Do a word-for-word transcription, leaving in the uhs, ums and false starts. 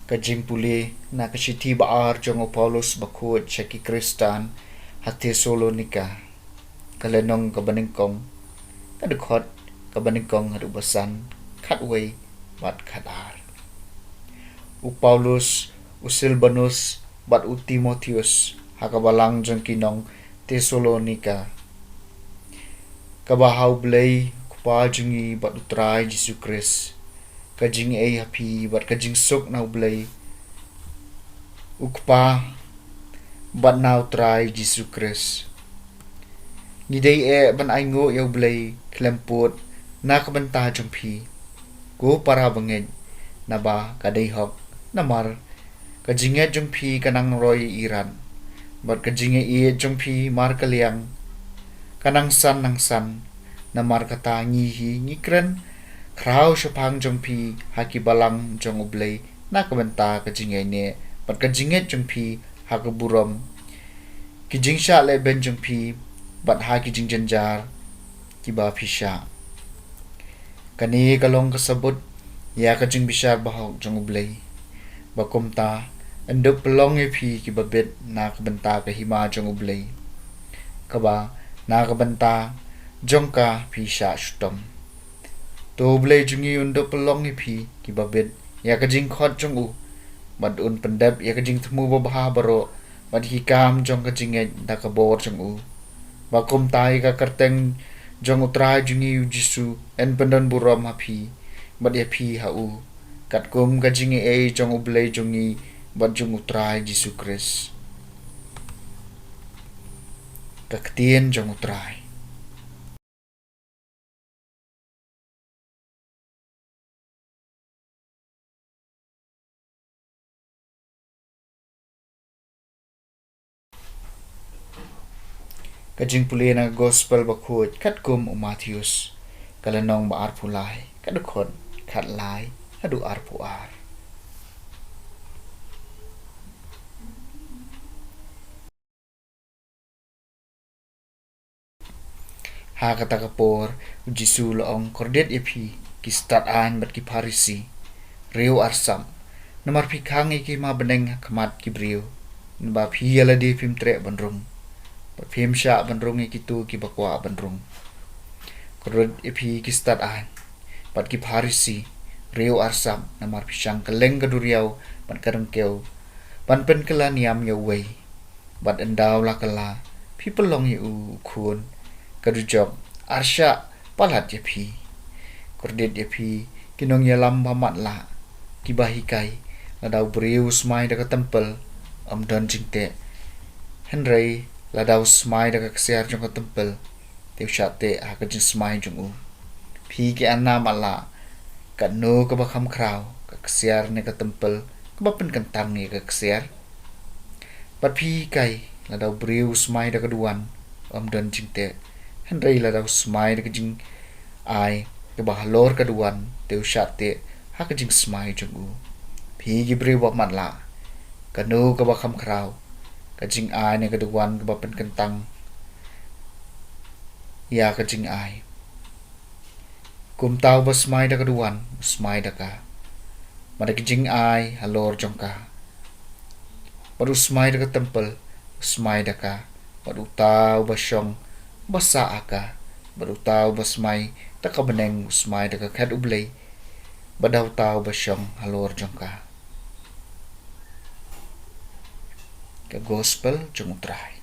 Ka jingpule na ka shithi ba ar jong u Paulus bakhuid sha ki Khristan ha Thessalonika. Ka lynnong kaba nyngkong, ka dkhot kaba nyngkong haduh ba san, khatwei bad khatar. U Paulus, u Silbanus bad u Timotheus, ha ka balang jong ki nong Thessalonika, kaba ha U Blei Kpa jong ngi bad U Trai Jisu Khrist. Ka jingaiei ha phi bad ka jingsuk na U Blei U Kpa bad na U Trai Jisu Khrist. Ngi dei eh ban ainguh ïa U Blei khlem pud na ka bynta jong phi, ko para bangeit, naba ka dei hok, namar ka jingngeit jong phi ka nang roi ïa i rat, bad ka jingaiei jong phi markylliang ka nang san nang san. Namar kata ngi hi ngi kren khraw shaphang jong phi ha ki balang jong U Blei na ka bynta ka jingaineh bad ka jingngeit jong phi ha ka burom, ki jingshah lehbeiñ jong phi bad ha ki jingjynjar kiba phi shah. Kane ka long ka sabut ïa ka jingbishar bahok jong U Blei, ba kumta yn dup pynlong ïa phi kiba bit na ka bynta ka hima jong U Blei, kaba na ka bynta jong ka phi shah shitom. To U Blei jong ngi un dup pynlong ïa phi kiba bit ïa ka jingkhot jong u, bad un pyndep ïa ka jingthmu babha baroh bad ki kam jong ka jingngeit da ka bor jong u, ba kumta ïa ka kyrteng jong U Trai jong ngi U Jisu yn pyndon burom ha phi bad ïa phi ha u, katkum ka jingaiei jong U Blei jong ngi bad jong U Trai Jisu Khrist. Ka ktien jong U Trai. Ka jingpule na ka Gospel bakhuid katkum u Mathaios, ka lynnong ba arphew lai, ka dkhot khatlai haduh arphew ar. Ha kata ka por, U Jisu u la ong, kordit ïa phi ki stad aiñ bad ki Pharisi, riew arsap, namar phi khang ïa ki hima bneng ha khmat ki briew, naba phi ïa lade phim treh ban rung, bad phim shah ban rung ïa kito kiba kwah ban rung. Kordit ïa phi ki stad aiñ bad ki Pharisi, riew arsap, namar phi shang kylleng ka duriaw bad ka ryngkew ban pynkylla niam ïa uwei, bad ynda u la kylla, phi pynlong ïa u u khun ka dujok. Arshah palat ïa phi. Kordit ïa phi ki nongïalam ba matlah, kiba hikai, lada u briew u smai da ka templ, ym don jingteh, hynrei lada u smai da ka ksiar jong ka templ, te u shah teh ha ka jingsmai jong u. Phi ki ana matlah, katno kaba kham khraw ka ksiar ne ka templ kaba pynkyntang ïa ka ksiar. Bad phi hikai, lada u briew u smai da ka duwan, ym don jingteh, hynrei lada u smai da ka jingai kaba halor ka duwan, te u shah teh ha ka jingsmai jong u. Phi ki briew ba matlah, kano kaba kham khraw, ka jingai ne ka duwan kaba pynkyntang ïa ka jingai? Kumta uba smai da ka duwan, u smai da ka, bad da ka jingai halor jong ka. Bad u smai da ka templ, u smai da ka, bad uta uba shong, uba sah ha ka, bad uta uba smai da ka bneng, u smai da ka khet U Blei, bad da uta uba shong halor jong ka. Ka Gospel jong U Trai.